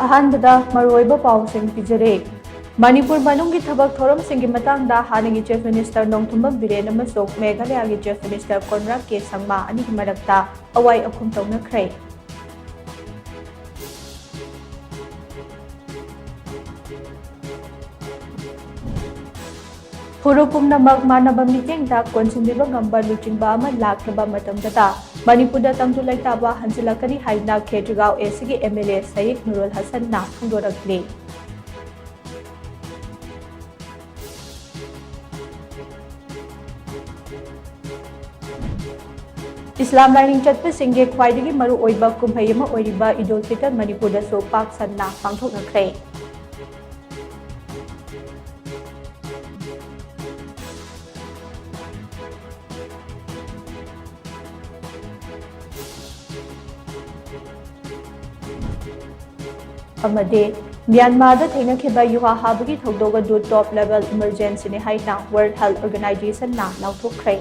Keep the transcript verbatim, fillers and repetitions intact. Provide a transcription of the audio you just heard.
ꯑꯍꯥꯟꯕꯗ ꯃꯔꯨꯑꯣꯏꯕ ꯄꯥꯎꯁꯤꯡ ꯄꯤꯖꯔꯤ꯫ ꯃꯅꯤꯄꯨꯔ ꯃꯅꯨꯡꯒꯤ ꯊꯕꯛ ꯊꯧꯔꯝꯁꯤꯡꯒꯤ ꯃꯇꯥꯡꯗ ꯍꯥꯟꯅꯒꯤ Chief Minister ꯅꯣꯡꯊꯣꯝꯕꯝ ꯕꯤꯔꯦꯟ ꯑꯃꯁꯨꯡ ꯃꯦꯘꯥꯂꯌꯥꯒꯤ Chief Minister Conrad K Sangma ꯑꯅꯤꯒꯤ ꯃꯔꯛꯇ ꯑꯋꯥꯏ ꯑꯈꯨꯝ ꯇꯧꯅꯈ꯭ꯔꯦ꯫ ꯐꯨꯔꯨꯞ ꯄꯨꯝꯅꯃꯛ ꯃꯥꯟꯅꯕ ꯃꯤꯠꯌꯦꯡꯗ ꯀꯣꯟꯁꯤꯟꯕꯤꯕ ꯉꯝꯕ ꯂꯨꯆꯤꯡꯕ ꯑꯃ ꯂꯥꯛꯂꯕ ꯃꯇꯝꯗꯇ ꯃꯅꯤꯄꯨꯔꯗ ꯇꯪꯗꯨ ꯂꯩꯇꯥꯕ ꯍꯟꯖꯤꯜꯂꯛꯀꯅꯤ ꯍꯥꯏꯅ ꯈꯦꯇ꯭ꯔꯤꯒꯥꯎ A C ꯒꯤ M L A ꯁꯌꯤꯗ ꯅꯨꯔꯨꯜ ꯍꯁꯟꯅ ꯐꯣꯡꯗꯣꯔꯛꯂꯤ꯫ ꯏꯁꯂꯥꯝ ꯂꯥꯏꯅꯤꯡ ꯆꯠꯄꯁꯤꯡꯒꯤ ꯈ꯭ꯋꯥꯏꯗꯒꯤ ꯃꯔꯨꯑꯣꯏꯕ ꯀꯨꯝꯍꯩ ꯑꯃ ꯑꯣꯏꯔꯤꯕ ꯏꯗꯨꯜ ꯐꯤꯇꯔ ꯃꯅꯤꯄꯨꯔꯗꯁꯨ ꯄꯥꯛ ꯁꯟꯅ ꯄꯥꯡꯊꯣꯛꯅꯈ꯭ꯔꯦ꯫ ꯑꯃꯗꯤ ꯃ꯭ꯌꯥꯟꯃꯥꯔꯗ ꯊꯦꯡꯅꯈꯤꯕ ꯌꯨꯍꯥ ꯍꯥꯕꯒꯤ ꯊꯧꯗꯣꯛ ꯑꯗꯨ top level emergency ꯅꯤ ꯍꯥꯏꯅ World Health Organization ꯅ ꯂꯥꯎꯊꯣꯛꯈ꯭ꯔꯦ꯫